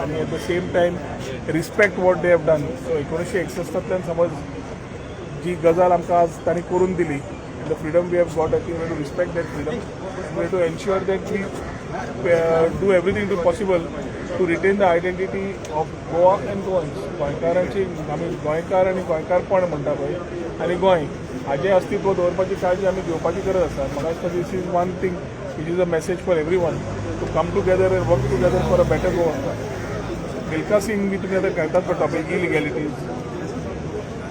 आनी at the same time respect what they have done. So 1961तांतल्यान समज जी गजाल आमकां आज तांणी करून दिली, the freedom we have got, I think we to respect that freedom. We to ensure that we do everything to possible to retain the identity of Goa and Goans. गोंयकारांची, आमी गोंयकार आनी गोंयकारपण म्हणटा पळय आनी गोंय हाजें अस्तित्व दवरपाची काळजी आमी घेवपाची गरज आसा. म्हाका दिसता this is one thing which is a message for everyone to come together and work together for a better Goa. Milkha Singh बी तुमी आतां घेतात पळय topic, illegalities.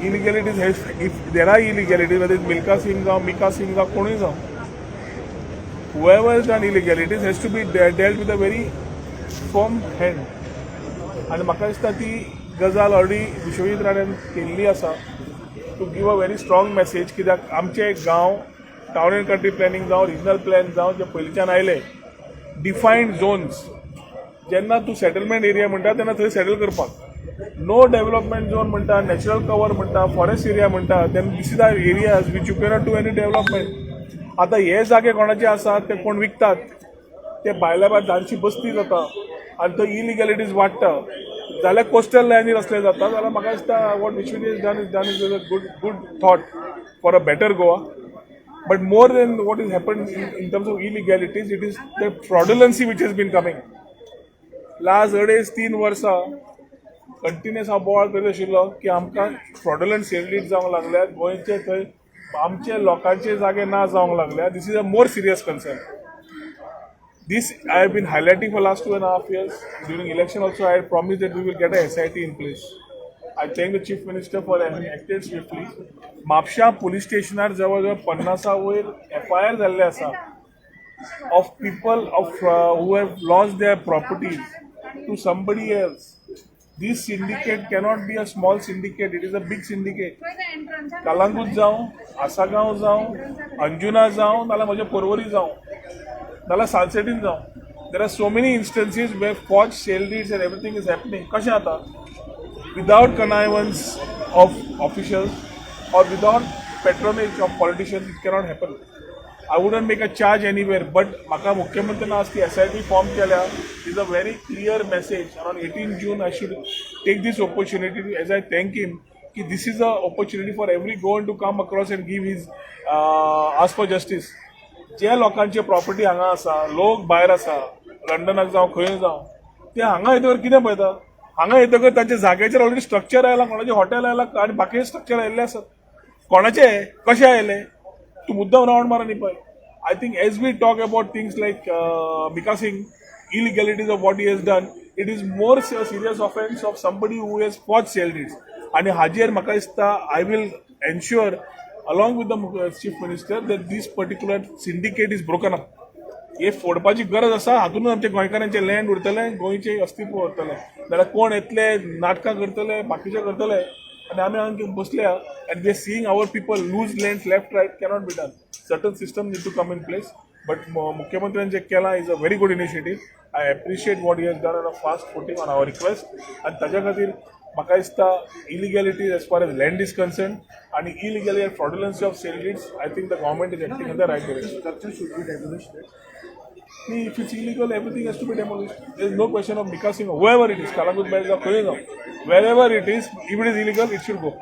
Illegalities has, if there are illegalities, whether it's Milkha Singh जावं, मिका सिंग जावं, कोणूय जावं, whoever has done illegalities has to be dealt with a very firm hand. आनी म्हाका दिसता ती गजाल ऑलरेडी विश्वजीत राणेन केल्ली आसा to give a very strong message, कित्याक आमचे गांव टावन अँड कंट्री प्लॅनिंग जावं, रिजनल प्लॅन जावं, जे पयलींच्यान आयले डिफायन्ड झोन्स, जेन्ना तूं सेटलमेंट एरिया म्हणटा तेन्ना थंय सेटल करपाक, नो डेव्हलपमेंट झोन म्हणटा, नॅचरल कवर म्हणटा, फॉरेस्ट एरिया म्हणटा, then this is are areas which you cannot do any development. आतां हे जागे कोणाचे आसात ते कोण विकतात, ते भायल्या भायर तांची बस्ती जाता आनी थंय इलिगॅलिटीज वाडटा जाल्यार कोस्टल लायनीर असले जाता जाल्यार म्हाका दिसता what Vishwajit done is a good thought for a better Goa. But more than what has happened in terms of illegalities, it is the fraudulency which has been coming. Last 2.5-3 वर्सां continuous हांव बोवाळ करीत आशिल्लो की आमकां फ्रॉडुलंट sale deed जावंक लागल्यात, गोंयचे थंय आमचे लोकांचे जागे ना जावंक लागल्या. This is a more serious concern. This I have been highlighting for last 2.5 years. During election also, I had promised that we will get a SIT in place. I thank the Chief Minister for having acted swiftly. Mapusa police स्टेशनार जवळ जवळ 50 वयर FIR जाल्ले आसा of people of who have lost their properties to somebody else. This syndicate cannot be a small syndicate, it is a big syndicate. Calangute जावं, आसागांव जावं, अंजुना जावं, नाल्यार म्हज्या पर्वरी जावं, नाल्यार सालसेटीन जावं, there are so many instances where forged sale deeds and everything is happening. कशें जाता? Without connivance of officials or without patronage of politicians, it cannot happen. I wouldn't make a charge anywhere, but म्हाका मुख्यमंत्र्यान आज ती SIT form केल्या is a very clear message. On 18 June, I should take this opportunity as I thank him की this is a opportunity for every Goan to come across and give his ask for justice. जे लोकांचे property हांगा आसा, लोक भायर आसा, लंडनाक जावं, खंय जावं, ते हांगा येतकर कितें पळयता? हांगा येतकर तांच्या जाग्याचेर ऑलरेडी स्ट्रक्चर आयला, कोणाचें हॉटेल आयला आनी बाकीचे स्ट्रक्चर आयिल्ले आसात. कोणाचे कशे आयले? तूं मुद्दम रावंड मार आनी पळय. I think as we talk about things like Mika Singh, illegalities of what he has done, it is more serious offense of somebody who has forged sale deeds. आणि हाजेर म्हाका दिसता I will ensure along with the Chief Minister that this particular syndicate is broken up. हे फोडपाची गरज आसा. हातूनच आमच्या गोंयकारांचें land उरतलें, गोंयचें अस्तित्व उरतलें. जाल्यार कोण येतले, नाटकां करतले, बाकीचे करतले आनी आमी हांगा बसल्या and we are seeing our people lose land left right. Cannot be done. Certain system need to come in place. But मुख्यमंत्र्यान जे केलां is a very good initiative. I appreciate what he has done on a fast footing on our request. आनी ताच्या खातीर म्हाका दिसता illegalities as far as land is concerned आनी illegality and fraudulency of sale deeds, I think the government is acting in the right direction. Structure should be demolished, right? If it's illegal, everything has to be demolished. There is no question of Mika Singh, whoever it is, Calangute Belt, खंय जावं, wherever it is, if it is illegal, it should go.